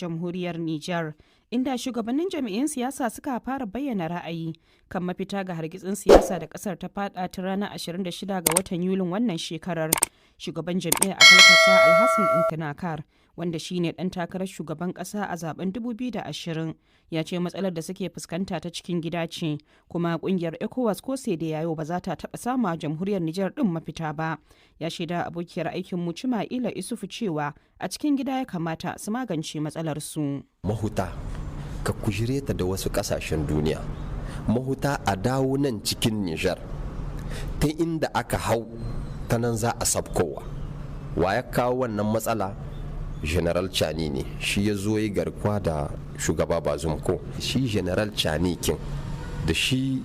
Jamhuriyar Nijar, inda shugabannin jam'iyyun siyasa suka fara bayyana ra'ayi kan mafita ga hargitsin siyasa da kasar ta fada ta ranar 26 ga watan Yulin wannan shekarar. Shugaban jam'iyyar Akalkasa Alhassan Intinakar, wanda shine dan takarar shugaban kasa a zaben 2020, ya ce matsalar da suke fuskanta ta cikin gida ce, kuma kungiyar ECOWAS ko sai da yayo ba za ta taba sama jamhuriyar Nijar din mafita ba. Ya shaida abokiyar aikin mu Cima'ila Isufu cewa a cikin gida ya kamata su magance matsalar su. Mahuta ka kujire ta da wasu kasashen duniya, mahuta a dawo nan cikin Nijar, ta inda aka hau ta nan za a sabkowa. Wa ya kawo wannan matsala? General Chani ne, shi ya zo yi garkuwa da shugaba Bazum. Ko shi General Chani kin da shi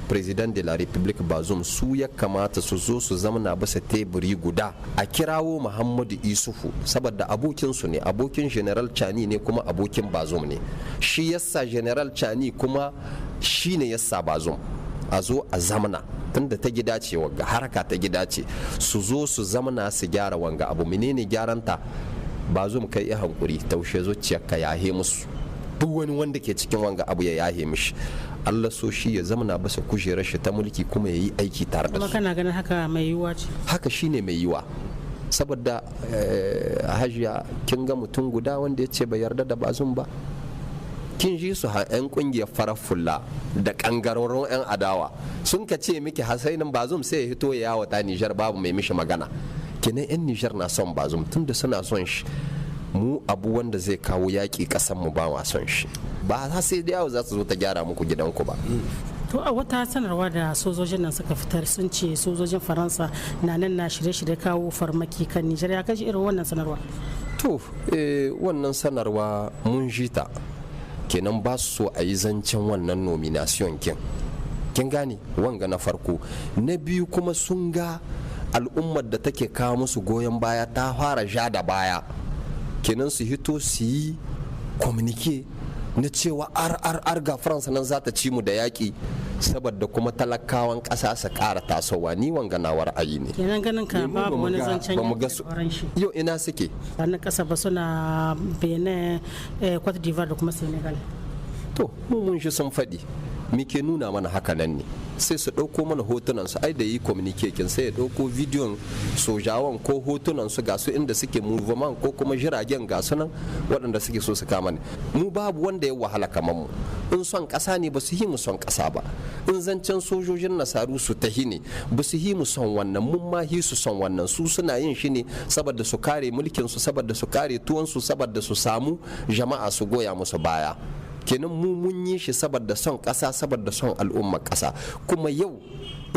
President de la Republique Bazum, su ya kamata su zo su zamana bisa teburi guda, a kirawo Muhammadu Isufu, saboda abokinsu ne, abokin General Chani ne, kuma abokin Bazum ne. Shi yasa General Chani kuma shi ne yasa Bazum. A zo a zamana, tunda ta gida ce, wanga haraka ta gida ce, su zo su zamana su gyara wanga abu. Menene gyaranta? Bazum, kai yi hankuri, taushe zuciyarka, yahe musu. Duk wani wanda ke cikin wanga abu ya yahe mishi. Allah so shi ya zamana bisa kujerar shi ta mulki kuma ya yi aiki tare da Kuma su. kana ganin haka mai yiwuwa ce? Haka shine mai yiwa, saboda hajiya, kin ga mutum guda wanda ya ce bai yarda da Bazum ba, kin ji su 'yan kungiyar farar fulla da kangararrun 'yan adawa sun ka ce miki hasainin Bazum sai ya hito ya yawata Nijar, babu mai mishi magana. Kenan 'yan Nijar na son Bazum. Tunda suna son shi, mu abu wanda zai kawo yaƙi ƙasan mu ba ma son shi ba. Sai da yawo za su zo ta gyara muku gidanku ba. To, a wata sanarwa da sojojin nan suka fitar, sun ce sojojin Faransa na nan na shirye-shirye kawo farmaki kan Nijar. Ya kaji irin wannan sanarwa? To, wannan sanarwa mun ji ta. Kenan ba su so a yi zancen wannan nomination kin. Kin gane, wanga na farko. Na biyu kuma, sun ga al'ummar da take kawo musu goyon baya ta fara ja da baya, kenan su hito su yi communiqué na cewa rrr ga Faransa nan za ta ci mu da yaƙi, saboda kuma talakawan ƙasa su ƙara tasowa. Ni wanga nawar ra'ayi ne. Kenan ganin ka Mu ba babu mu wani zancen ba mu ga yaƙi su da sauran shi? Yau ina suke? Ba na ƙasa ba, suna Benin, Cote d'Ivoire da kuma Senegal. To, mu mun shi sun faɗi, me ke nuna mana haka nan ne? Sai su ɗauko mana hotunan su. Ai da yi communication, sai ya ɗauko bidiyon sojawan ko hotunan su, ga su inda suke movement, ko kuma jiragen ga su nan waɗanda suke so su kama ne. Mu babu wanda ya wahala kamar mu. In son ƙasa ne, ba su yi mu son ƙasa ba. In zancen sojojin nasaru su tahi ne, ba su yi mu son wannan. Mun ma hi su son wannan. Su suna yin shi ne saboda su kare mulkin su, saboda su kare tuwon su, saboda su samu jama'a su goya musu baya. Kenan mu mun yi shi saboda son ƙasa, saboda son al'ummar ƙasa. Kuma yau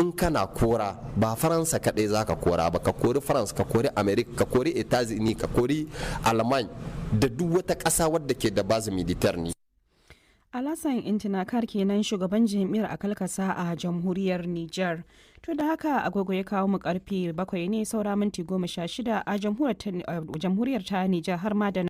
in kana kora, ba Faransa kaɗai za ka kora ba. Ka kori Faransa, ka kori America, ka kori Etazuni, ka kori Alman, da duk wata ƙasa wadda ke da base militaire ne. Alhassan Intinakar kenan, shugaban jam'iyyar Akalkasa a jamhuriyar Nijar. To, da haka agogo ya kawo mu karfe 7 ne saura minti 16 a jamhuriyar ta Nijar har ma da